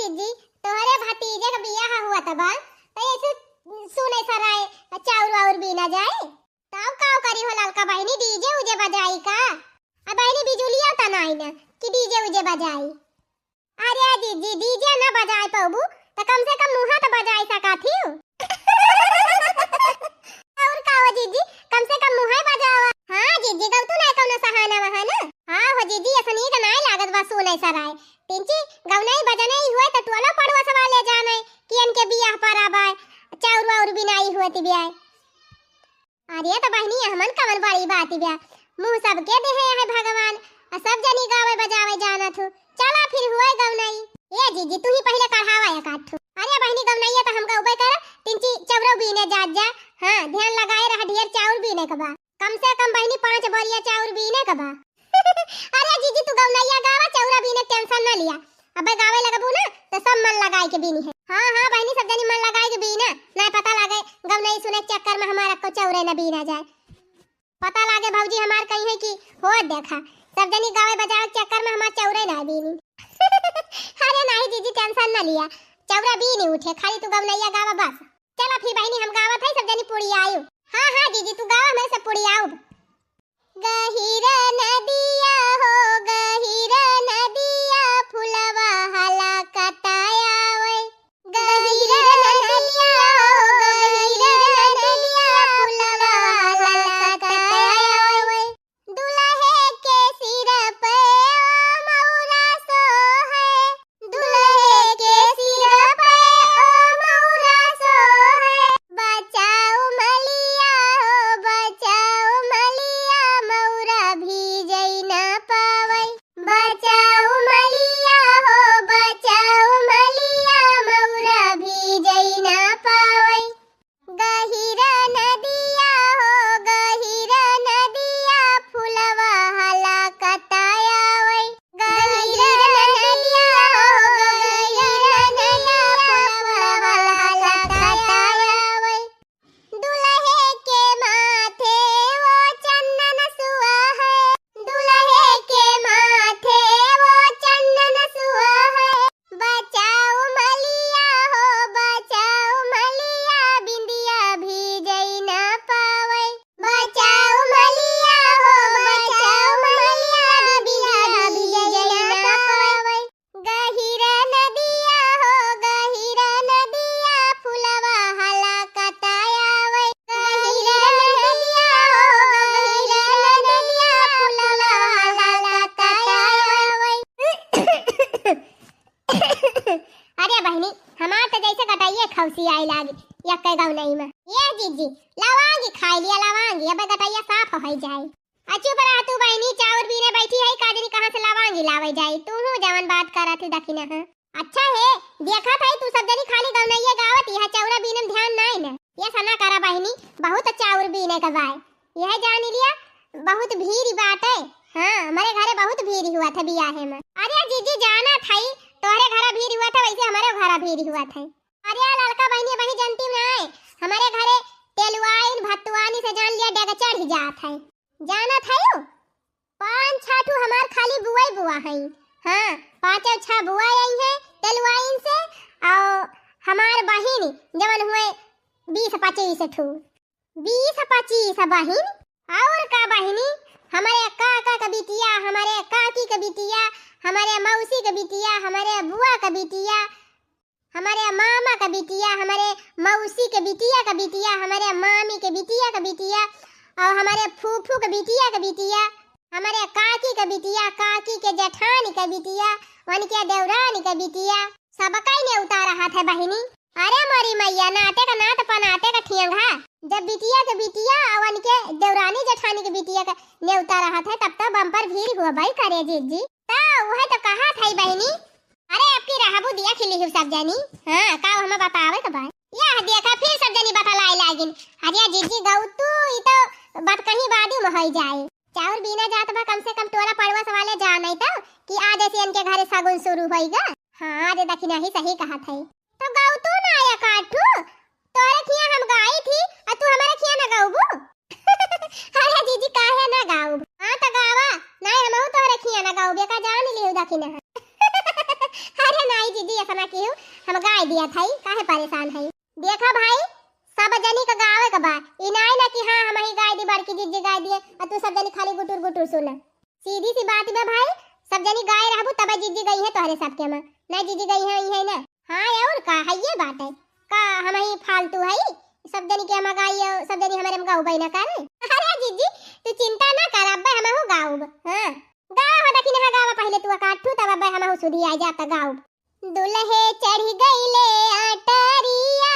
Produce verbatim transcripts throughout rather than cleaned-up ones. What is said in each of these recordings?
जीजी, तोहरे भतीजे के बियाह हुआ त बा, त ऐसे सुने सराय चाउर वाउर बीना जाए। तब का करी हो ललका बहिनी, डीजे उजे बजाई का? अब बहिनी बिजुलिया त नाई न कि डीजे उजे बजाई। अरे जीजी, डीजे न बजाए पउबू त कम से कम मुहा त बजाए सका थी। और का हो जीजी, कम से कम मुहा बजावा। हाँ जीजी, गउ तू ना कौनो सहाना वहाना। हाँ हो जीजी, ऐसा नीक नाई लागत बा सुने सराय। तिनची गौनई बजनई हुए त टोला पड़ोस वाले जाने कि इनके बियाह पर आबाय, चाउर वाउर बिनाई हुए ती ब्याय। अरे त बहिनी, हमन कवन बड़ी बात बा, मुँह सबके देहे है भगवान, आ सब जनी गावे बजावे जानत हो। चला फिर हुए गौनई। ए जीजी, तू ही पहिले कढ़ावा एक आध ठो। अरे बहिनी, गौनैया त हम गौबे कर, तिनची चौरो बीने जात जा। हाँ, ध्यान लगाए रहा, ढेर चाउर बीने के बा। कम से कम बहिनी पाँच बोरिया चाउर बीने के बा। अरे जीजी, तू गौनैया गावा, चौरा बीने के tension ना लिया। अबे गावे लगबू ना, त सब मन लगाए के बीनी है। हाँ, हाँ बहिनी, सब जनी मन लगाए के बीना, ना पता लागे गौनई सुने के चक्कर में हमारा को चौरे ना बीना जाए। पता लागे भौजी हमार कही है कि हो देखा, सब जनी गावे बजावे के चक्कर में हमार चौरे ना बीनी। अरे नाही जीजी, tension ना लिया, चौरा बीनी उठे, खाली तू गौनैया गावा बस। चला फिर बहिनी, हम गावत है, सब जनी पुड़ियायु। हाँ, हाँ जीजी, तू गावा, मैं सब पुड़ियाउब। गहिर नदिया हो, गहिर नदिया, फुलवा हला कतायावै। गहिर नदिया हो, गहिर नदिया, फुलवा हला कतायावै। दुलहे के सिर पे ओ मौरा सोहे, दुलहे के सिर पे ओ मौरा सोहे। बचाओ मलिया हो, बचाओ मलिया, मौरा भीजै ना पावै। बचाओ मलिया हो, बचाओ मलिया, मौरा भीजै ना पावै। गहिर नदिया हो, गहिर नदिया, फुलवा हला कतायावै। गहिर नदिया हो, गहिर नदिया, फुलवा हला कतायावै। दुलहे के माथे वो चंदन सुआ है, दुलहे के माथे वो चंदन सुआ है। बचाओ मलिया हो, बचाओ मलिया, बिंदिया भीजै ना पावै। बचाओ मलिया हो, बचाओ मलिया, बिंदिया भीजै ना पावै। गहिर नदिया हो, गहिर नदिया, फुलवा हला कतायावै। गहिर नदिया हो, गहिर नदिया, फुलवा हला कतायावै। अरे बहिनी, हमार त जैसे गटैया खौसी आए लागी, यक्के गौनई में। ए जीजी, लवांगी खाई लिया, लवांगी, अबे गटैया साफ होइ जाए। आ चुप रह तू बहिनी, चाउर बीने बैठी है, का जनी कहाँ से लवांगी लावे जाई। तू हूँ जवन बात करत ही दखिना है। अच्छा है, देखत है तू सब जनी खाली गौनैया गावत ही है, चौरा बीने में ध्यान नाई न। ये सना करा बहिनी, बहुत चाउर बीने के बाय। यह जानी लिया, बहुत भीड़ बाटे। हाँ, हमरे घरे बहुत भीड़ हुआ था बियाहे में। अरे जीजी जानत है, तोहरे घरा भीड़ हुआ था, वैसे हमरे घरा भीड़ हुआ था। अरे ललका बहिनी, बहिनी जनती नाई, हमरे घरे तेलुआइन भतुआनी से जान लिया डेग चढ़ जात है। जानत हयू? पाँच छह ठू हमार खाली बुआई बुआ हई। हाँ, पाँचौ छह बुआ आई हैं तेलुआइन से, और हमार बहिन जवन हुए बीस पच्चीस ठू। बीस पच्चीस बहिन, और का बहिनी, हमरे काका के बिटिया, हमरे काकी के बिटिया, हमरे मौसी के बिटिया, हमरे बुआ के बिटिया, हमरे मामा के बिटिया, हमरे मौसी के बिटिया के बिटिया, हमरे मामी के बिटिया के बिटिया, और हमरे फूफू के बिटिया के बिटिया, हमरे काकी के बिटिया, काकी के जेठानी के बिटिया, उनके देवरानी के बिटिया, सबका ही नेवता रहत है बहिनी। अरे मोरी मैया, नाते का नात पनाते का ठियंगा। जब बिटिया के बिटिया और उनके देवरानी जेठानी के बिटिया का नेवता रहत है, तब तो बम्पर भीड़ हुआ भाई करे जीजी। तो वह तो कहा था बहिनी, अरे, अब की रहबू दिया खिली हो सब जनी। हाँ, का हमें बतावे के बा? यह देखा, फिर सब जनी बतलाए लागिन। अरे जीजी गऊ तू, ई तो बात कहीं बादी में होई जाए। चाउर बीना जात बा, कम से कम टोला पड़ोस वाले जाने तो कि आज ऐसे इनके घरे सगुन शुरू होई गा। हाँ, अरे दखिना ही सही कहा था। तो गऊ तू ना आया काठू, तोरे खिया हम गाई थी, और तू हमारे खिया ना गाऊबू? अरे जीजी, काहे ना गाउब? हाँ, त गावा। नाई, हमहू तोहरे खिया ना गाउब, एका जान लिहू दखिना है। अरे नाई जीजी, ऐसा ना किहू, हम गाय दिया था, काहे परेशान है? देखा भाई, सब जनी का गावे का बा, ई नाई ना कि हाँ हम ही गाय दी, बड़की जिज्जी गाय दिए और तू सब जनी खाली गुटुर गुटुर सुना। सीधी सी बात बा भाई, सब जनी गाय रहबू तब जिज्जी गई है तोहरे सबके में, ना जिज्जी गई है, ई है ना। हाँ और का है ये बात है, का हम ही फालतू है, सब जनी के हम गाई, सब जनी हमारे में गाऊ ना करे। अरे जिज्जी तू चिंता ना कर, अब्बे हम हो गाऊब। हाँ गावा हो दखिनहा, गावा पहिले तू अकाठू, तब अब्बे हम हो सुधी आ जाता गाऊब। दुलहे चढ़ गईले अटरिया,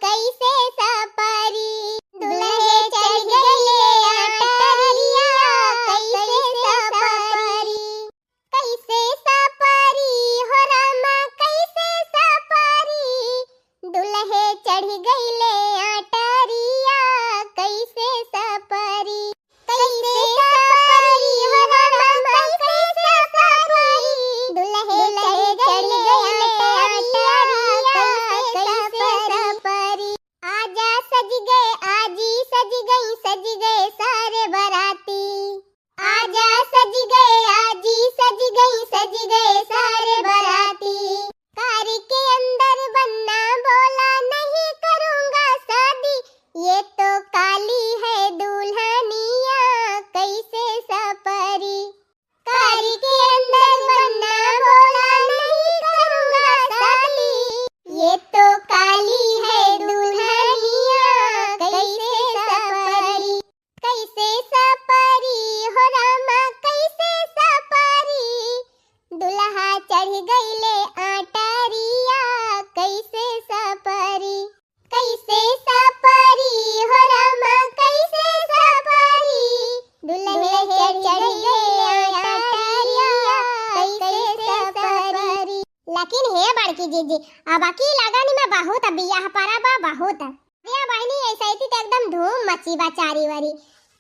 कैसे सपरी। दुलहे चढ़ गईले अटरिया, कैसे सपरी। कैसे सपरी हो रामा, कैसे सपरी। दुलहे चढ़ गईले अटरिया, कैसे सपरी। कैसे सपरी हो रामा, कैसे सपरी। दुलहे चढ़ गईले अटरिया, कैसे सपरी। आजा सज गए, आजी सज गई, सज गए सारे बराती। आजा सज गए, आजी सज गई, सज गए सारे बराती। कार के अंदर बन्ना बोला, नहीं करूँगा शादी, ये तो काली है दुल्हनिया, कैसे सपरी। कार के अंदर बन्ना बोला, नहीं करूँगा शादी, ये तो काली है दुल्हनिया, कैसे सपरी। कैसे सपरी हो रामा, कैसे सपरी। दुलहा चढ़ गईले अटरिया, कैसे सपरी। कैसे सपरी हो रामा, कैसे सपरी। दुलहा चढ़ गईले अटरिया, कैसे सपरी। लेकिन हे बड़की जिज्जी, अबकी लगन में बहुत बियाह परा बा, बहुत। अरे बहिनी, ऐसे ही तो एकदम धूम मची बा चारी वरी।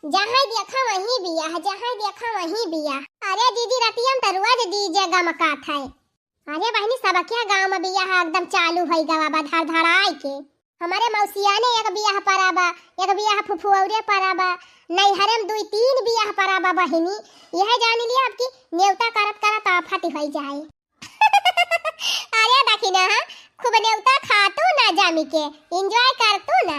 जहाँ देखा वहीं बियाह, जहाँ देखा वहीं बियाह। अरे जिज्जी, रतिया में तो रोज DJ गमकात है। अरे बहिनी, सबके गाँव में बियाह एकदम चालू होइ गवा बा धड़धड़ाई के। हमारे मौसिया ने एक बियाह परा बा, एक बियाह फुफुआरे परा बा, नैहरे में दुई तीन बियाह परा बा बहिनी। यह जान लिया अब कि नेवता करत करत आफत होइ जाए। अरे दखिनहा, खूब नेवता खातू ना जामी के, enjoy करतू ना।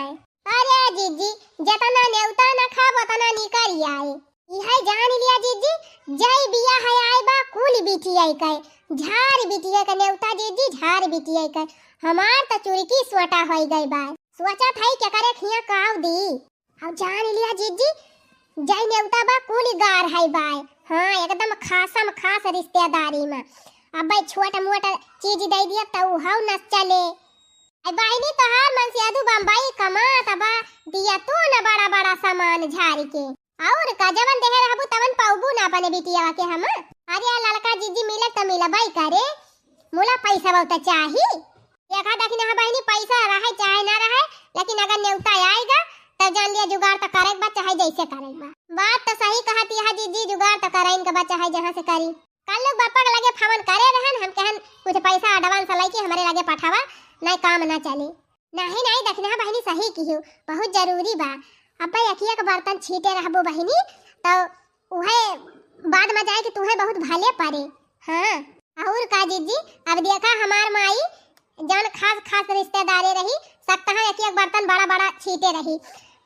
अरे जिज्जी, जेतना नेवता ना खाब, ओतना निकरि आए। इहै जान लिया जिज्जी, जय बियाह आए बा, कुल बिटिया के, झार बिटिया के नेवता जिज्जी, झार बिटिया के। हमार त चुरकी सोटा होइ गई बा। सोचत है केकरे खिया काव दी। अब जान लिया जिज्जी, जय नेवता बा, कुल गार है बाय। हाँ, एकदम खासम खास रिश्तेदारी में। अब भाई छोट मोट चीज दे दिया त उहौ न चले। आई बहिनी, तोहार मनसेधू बम्बई कमात बा, दिया तू न बड़ा बड़ा सामान झारि के। और का, जवन देहे रहबू तवन पौबू ना अपने बिटिया के हम। अरे आ ललका जिज्जी मिले त मिलबई करे, मुला पैसा बहुत चाही। देखा दखिनहा बहिनी, पैसा रहे चाहे ना रहे, लेकिन अगर नेवता आएगा त जान लिया जुगाड़ त करे के बा, चाहे जैसे करे के बा। बात त सही कहत यह जिज्जी, जुगाड़ त करे इनका बा, चाहे जहाँ से करी। कल लोग बापा के लगे फोन करे रहन, हम कहन कुछ पैसा advance लइके हमरे लगे पठावा, नहीं काम ना चली। नहीं नहीं दखिनहा बहिनी, सही किहू, बहुत जरूरी बा। अब भाई अखिया के बर्तन छीटे रहबो बहिनी, तो उहे बाद में जाए कि तुहे बहुत भले पड़े। हाँ, और का जिज्जी, अब देखा हमार माई जौन खास खास रिश्तेदारे रही, सकतहा एक एक बर्तन बड़ा बड़ा छीटे रही।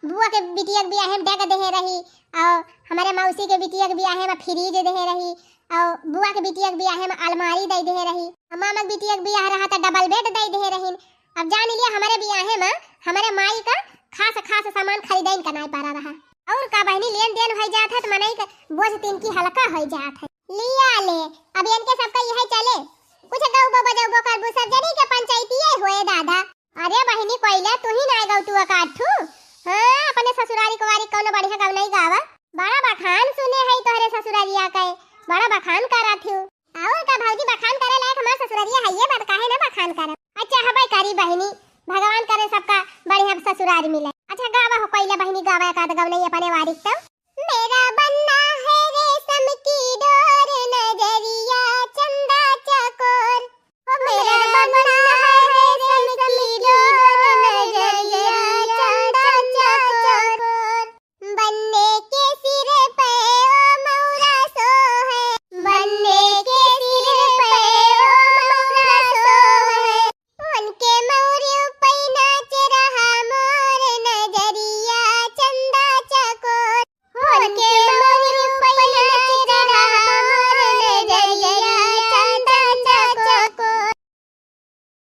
बुआ के बिटिया के बियाहे में डेग देहे रही, और हमारे मौसी के बिटिया के बियाहे में fridge देहे रही, और बुआ के बिटिया के बियाहे में अलमारी दे देहे रही। मामा के बिटिया के बियाह रहा त double bed दे देहे रही। अब जान लिया हमारे बियाहे में हमारे माई का खास खास सामान खरीदे इनका नहीं पड़ा रहा। और का बहिनी, लेन देन होइ जात है त मनई के बोझ तिनकी हल्का होइ जात है। लिया ले, अब इनके सबका यह चले। कुछ गौबो बजौबो करबू, सब जनी के पंचायती होए दादा। अरे बहिनी, कोइला तू ही ना गौ तू अकाठू। हाँ, अपने ससुरारी कुवारी कौनो बढ़िया गौ नहीं गावा। बड़ा बखान सुने है तोहरे ससुरारिया के, बड़ा बखान करत हूँ। और का भौजी, बखान करे लायक हमार ससुरारिया है, ये बात काहे ना बखान करब। अच्छा, हबे करी बहिनी, भगवान करे सबका बढ़िया ससुरार मिले। अच्छा, गावा हो कोइला बहिनी, गावा एक आध गौ नहीं अपने वारिक तो। मेरा बनना है रेशम की डोरी,